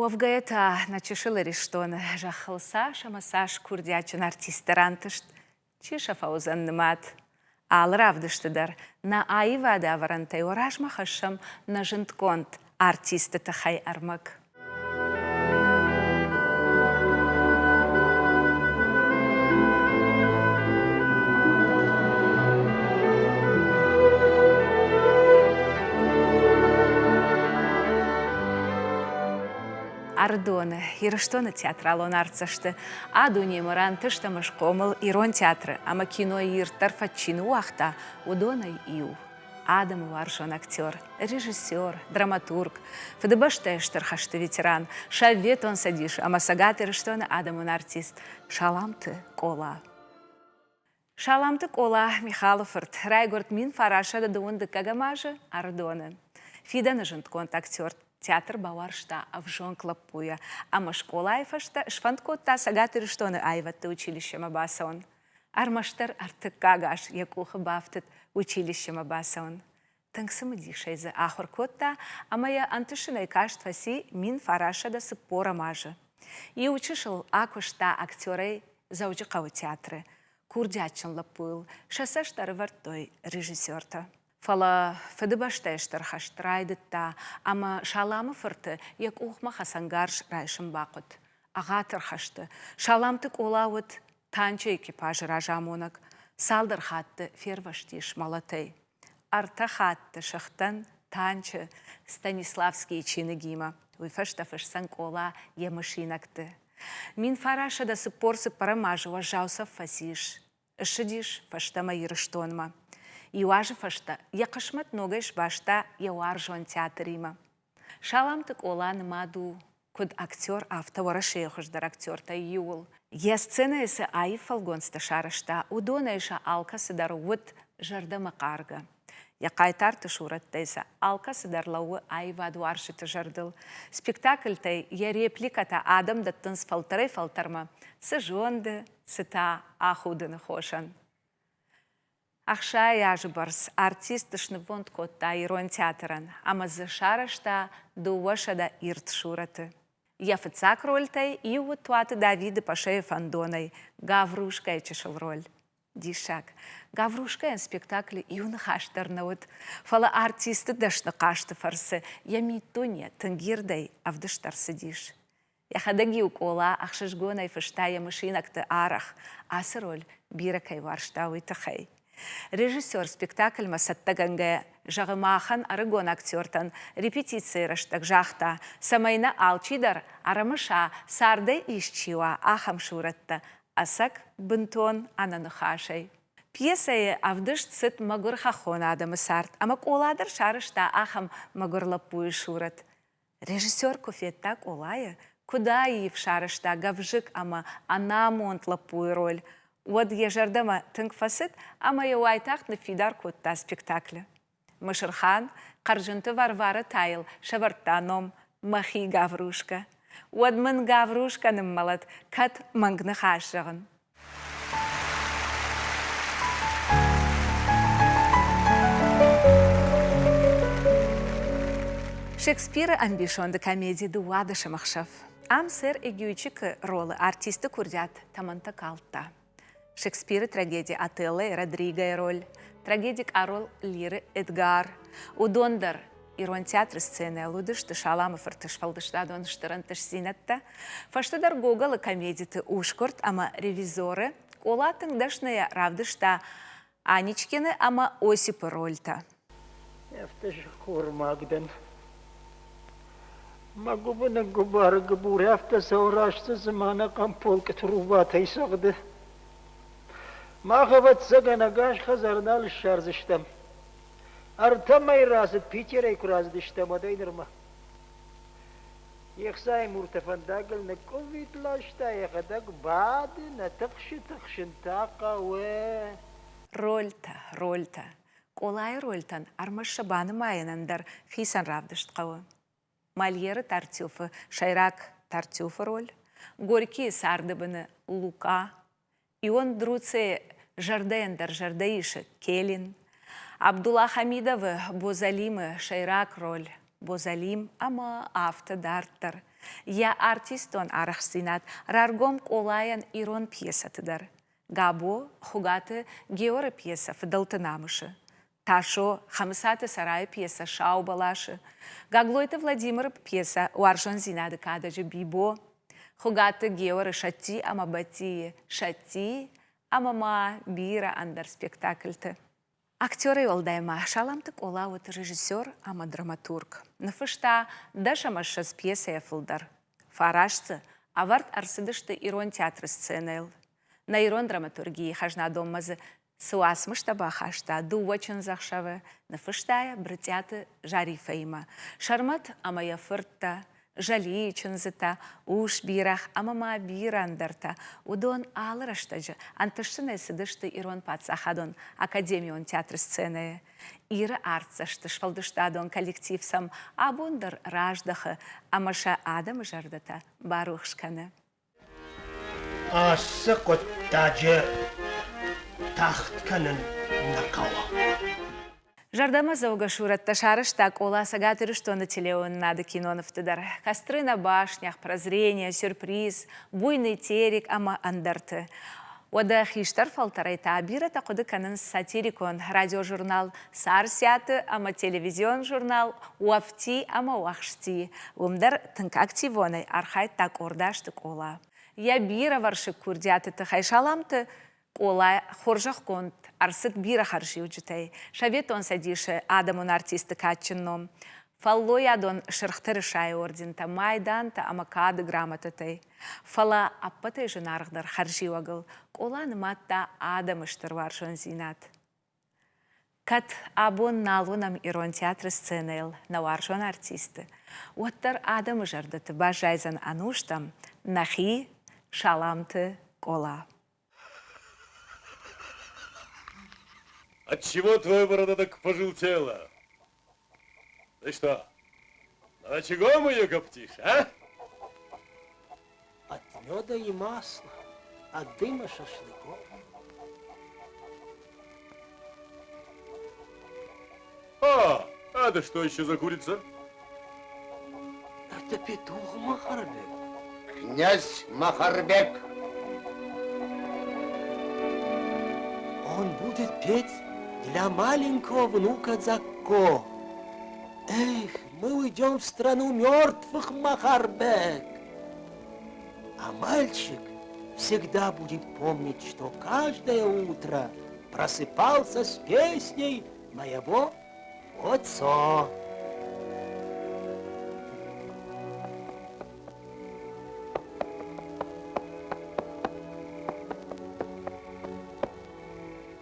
Уӕвгӕйӕ та нӕ чысыл Ирыстоны зӕххыл цас ӕмӕ цас курдиатджын артисттӕ рантыст, чи сӕ фӕуыдзӕн нымад? Алы равдысты дӕр нӕ аивады ӕвӕрӕнтӕй уӕ размӕ хӕссӕм нӕ зындгонд артистты тыххӕй ӕрмӕг. Ӕрыдоны, Ирыстоны театралон артдзӕсты а дунемӕ рантыст ӕмӕ схъомыл ирон театры ӕмӕ кинойы ирддӕр фӕд чи ныууагъта, уыдонӕй иу. Адӕмы уарзон актер, режиссер, драматург, Фыдыбӕстӕйы Стыр хӕсты ветеран, Советон Цӕдисы ӕмӕ Цӕгат Ирыстоны адӕмон артист Саламты Къола. Саламты Къола Михалы фырт райгуырд 1912 азы Ӕрыдоны. Фидӕны зындгонд актер театр бауарзта ӕвзонг лӕппуйӕ ӕмӕ скъолайы фӕстӕ сфӕнд кодта Цӕгат Ирыстоны аивӕдты училищемӕ бацӕуын. Ӕрмӕстдӕр ӕртыккаг аз йӕ къухы бафтыд училищемӕ бацӕуын. Тынг цымыдисӕй дзы ахуыр кодта ӕмӕ йӕ ӕнтысынӕй каст фӕци 1940 азы. Иу чысыл акуыста актерӕй Дзӕуджыхъӕуы театры. Курдиатджын лӕппуйыл сӕ цӕст ӕрывӕрдтой режиссертӕ. Фӕлӕ Фыдыбӕстӕйы Стыр хӕст райдыдта ӕмӕ Саламы фырты йӕ къухмӕ хӕцӕнгарз райсын бахъуыд. Ӕгъатыр хӕсты Саламты Къола уыд танчы экипажы разамонӕг, цалдӕр хатты фервӕзтис мӕлӕтӕй. Ӕртӕ хатты сыгътӕн танчы Станиславскийы чиныгимӕ, уый фӕстӕ фысдзӕн Къола йӕ мысинӕгты. 1944 азы уӕззау цӕф фӕцис, ссыдис фӕстӕмӕ Ирыстонмӕ. Иу азы фӕстӕ йӕ хъысмӕт ногӕй сбаста йӕ уарзон театримӕ. Саламты Къола нымад у куыд актер, афтӕ Уӕрӕсейы хуыздӕр актертӕй иуыл. Йӕ сценӕйы цы аив фӕлгонцтӕ сарӕзта, уыдонӕй сӕ алкӕцы дӕр уыд зӕрдӕмӕхъаргӕ. Йӕ хъайтарты сурӕттӕй сӕ алкӕцы дӕр лӕууы аивадуарзджыты зӕрдыл. Спектакльтӕй йӕ репликӕтӕ адӕм дӕттынц фӕлтӕрӕй-фӕлтӕрмӕ, цы зонды, цы та ахудыны хосӕн. 60 азы бӕрц артист снывонд кодта ирон театрӕн ӕмӕ дзы сарӕзта 200 ирд сурӕты. Йӕ фыццаг рольтӕй иу уыд Туаты Давиды Пашайы фӕндонӕй Гаврушкайы чысыл роль. Диссаг. Гаврушкайӕн спектаклы иу ныхас дӕр нӕ уыд, фӕлӕ артисты дӕсны хъазты фӕрцы йӕ миддуне тынг ирдӕй ӕвдыст ӕрцыдис. Йӕхӕдӕг-иу Къола ӕхсызгонӕй фыста йӕ мысинӕгты арӕх, ацы роль бирӕ кӕй уарзта, уый тыххӕй. Режиссер спектакльмӕ цӕттӕгӕнгӕ, зӕгъы, махӕн, ӕрыгон актертӕн, репетицийы рӕстӕг загъта, цӕмӕй нӕ алчидӕр ӕрымыса, цардӕй исчи уа, ахӕм сурӕттӕ, ӕцӕг бынтон ӕнӕныхасӕй. Пьесӕйы ӕвдыст цыд мӕгуыр хӕххон адӕмы цард ӕмӕ Къола дӕр сарӕзта ахӕм мӕгуыр лӕппуйы сурӕт. Режиссер куы федта Къолайы, куыд аив сарӕзта гӕвзыкк ӕмӕ ӕнамонд лӕппуйы роль, уӕд йӕ зӕрдӕмӕ тынг фӕцыд ӕмӕ йӕ уайтагъд ныффидар кодта спектаклы. Мысырхан Хъӕрджынты Варвара та йыл сӕвӕрдта ном «Мӕхи Гаврушкӕ». Уӕд мын Гаврушкӕ ныммӕлӕд, кӕд мӕнг ныхас зӕгъын. Шекспиры ӕмбисонды комеди «Дыууадӕсӕм ӕхсӕв». Ам сэр Эгюйчикы ролы артисты курдиат тӕмӕнтӕ калдта. Шекспиры трагеди «Отелло» Родригойы роль, трагеди «Къарол Лиры» Эдгар. Уыдон дӕр ирон театры сценӕйыл уыдысты Саламы фырты сфӕлдыстадон стыр ӕнтыстдзинӕдтӕ. Фӕстӕдӕр Гоголы комедиты «Ускуырд» ӕмӕ «Ревизоры» Къола тынг дӕсныйӕ равдыста Аничкины ӕмӕ Осипы рольтӕ. Афтӕ сӕххормаг дӕн. Мӕ гуыбыны гуыбар-гуыбур афтӕ цӕуы раст дзы цыма ӕнӕхъӕн полкъы трубатӕй цӕгъды. Мах, ӕвӕццӕгӕн, ӕгас хӕдзар нал ссардзыстӕм. Ӕртӕ мӕйы рацыд Питерӕй куы рацыдыстӕм, уӕдӕй нырмӕ. Йе хцайы муртӕ фӕндагыл ныкъкъуыввитт ласта, йӕхӕдӕг бады, нӕ тыхсы, тыхсын та хъӕуы. Рольтӕ, рольтӕ. Къолайы рольтӕн ӕрмӕст сӕ банымайынӕн дӕр хицӕн равдыст хъӕуы. Мольеры Тартюфы сӕйраг Тартюфы роль, Горькийы царды быны Лука, Ион Друцейы зӕрдӕйӕн дӕр зӕрдӕ исы Келин, Абдулла Хамидовы Бозалимы сӕйраг роль Бозалим ӕмӕ афтӕ дарддӕр. Йӕ артистон арӕхстдзинад раргом Къолайӕн ирон пьесӕты дӕр. Габо, Хуыгаты Георы пьесӕ «Фыдӕлты намысы», Тасо, Хӕмыцаты Цӕрайы пьесӕ «Сау бӕласы», Гаглойты Владимиры пьесӕ «Уарзондзинады кадӕджы Бибо», Хуыгаты Георы «Сӕтти ӕмӕ Бӕттийы Сӕтти» ӕмӕ ма бирӕ ӕндӕр спектакльты. Актерӕй уӕлдай ма Саламты Къола уыд режиссер ӕмӕ драматург. Ныффыста 10 ӕмӕ 20 пьесӕйӕ фылдӕр. Фараст дзы ӕвӕрд ӕрцыдысты ирон театры сценӕйыл. Нӕ ирон драматургийы хӕзнадонмӕ дзы цы уацмыстӕ бахаста дыууӕ чындзӕхсӕвы, ныффыста йӕ Брытъиаты Зарифӕимӕ, Сӕрмӕт ӕмӕ йӕ фырттӕ, Зӕлийы чындзытӕ, ус бирӕгъ ӕмӕ ма бирӕ ӕндӕртӕ, уыдон алы рӕстӕджы ӕнтыстджынӕй цыдысты Ирон паддзахадон академион театры сценӕйы. Иры артдзӕсты сфӕлдыстадон коллектив сӕм абон дӕр раздӕхы ӕмӕ сӕ адӕмы зӕрдӕтӕ барухс кӕны. Ацы хъуыддаджы тагъд кӕнын нӕ хъӕуы. Зӕрдӕмӕдзӕугӕ сурӕттӕ сарӕзта Къола Цӕгат Ирыстоны телеуынынады кинонывты дӕр «Костры на башнях», «Прозрение», «Сюрприз», «Буйный терек» ӕмӕ ӕндӕрты. Уӕдӕ хистӕр фӕлтӕрӕй та бирӕтӕ хъуыды кӕнынц сатирикон радиожурнал «Царциаты» ӕмӕ телевизион журнал «Уӕфти ӕмӕ уӕхсти». Уым дӕр тынг активонӕй архайдта къордасты Къола. Йӕ бирӕвӕрсыг курдиаты тыххӕй Саламты Къола хорзӕхгонд ӕрцыд бирӕ хӕрзиуджытӕй, Советон Цӕдисы адӕмон артисты кадджын ном, фӕллойадон Сырх Тырысайы ордентӕ, майдантӕ ӕмӕ кады грамотӕтӕй. Фӕлӕ ӕппӕтӕй зынаргъдӕр хӕрзиуӕгыл Къола нымадта адӕмы стыр уарзондзинад. Кӕд абон нал уынӕм ирон театры сценӕйыл нӕ уарзон артисты, уӕддӕр адӕмы зӕрдӕты баззайдзӕн ӕнустӕм нӕхи Саламты Къола. Отчего твоя борода так пожелтела? Ты что, очагом ее коптишь, а? От меда и масла, от дыма шашлыков. А, а это что еще за курица? Это петух Махарбек. Князь Махарбек. Он будет петь для маленького внука Дзакко. Эх, мы уйдем в страну мертвых, Махарбек. А мальчик всегда будет помнить, что каждое утро просыпался с песней моего отца.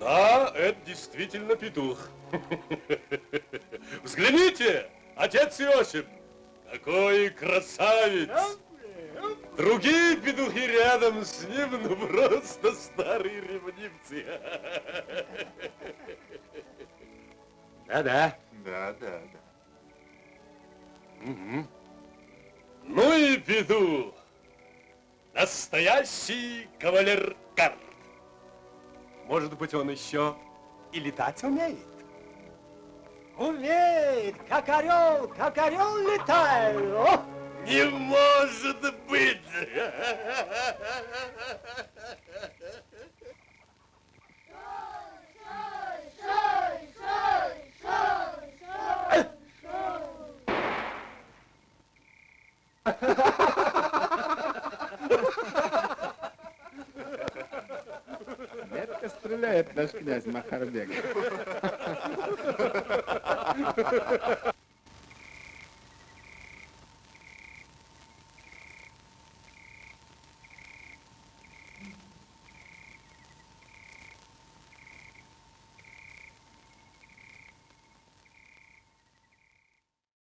Да, это действительно петух. Взгляните, отец Иосиф, какой красавец! Другие петухи рядом с ним, ну просто старые ревнивцы. Да-да. Да-да, да. Угу. Ну и петух. Настоящий кавалер карт. Может быть, он еще и летать умеет? Умеет, как орел, как орел летает. О! Не может быть! Метко стреляет наш князь Махарбек.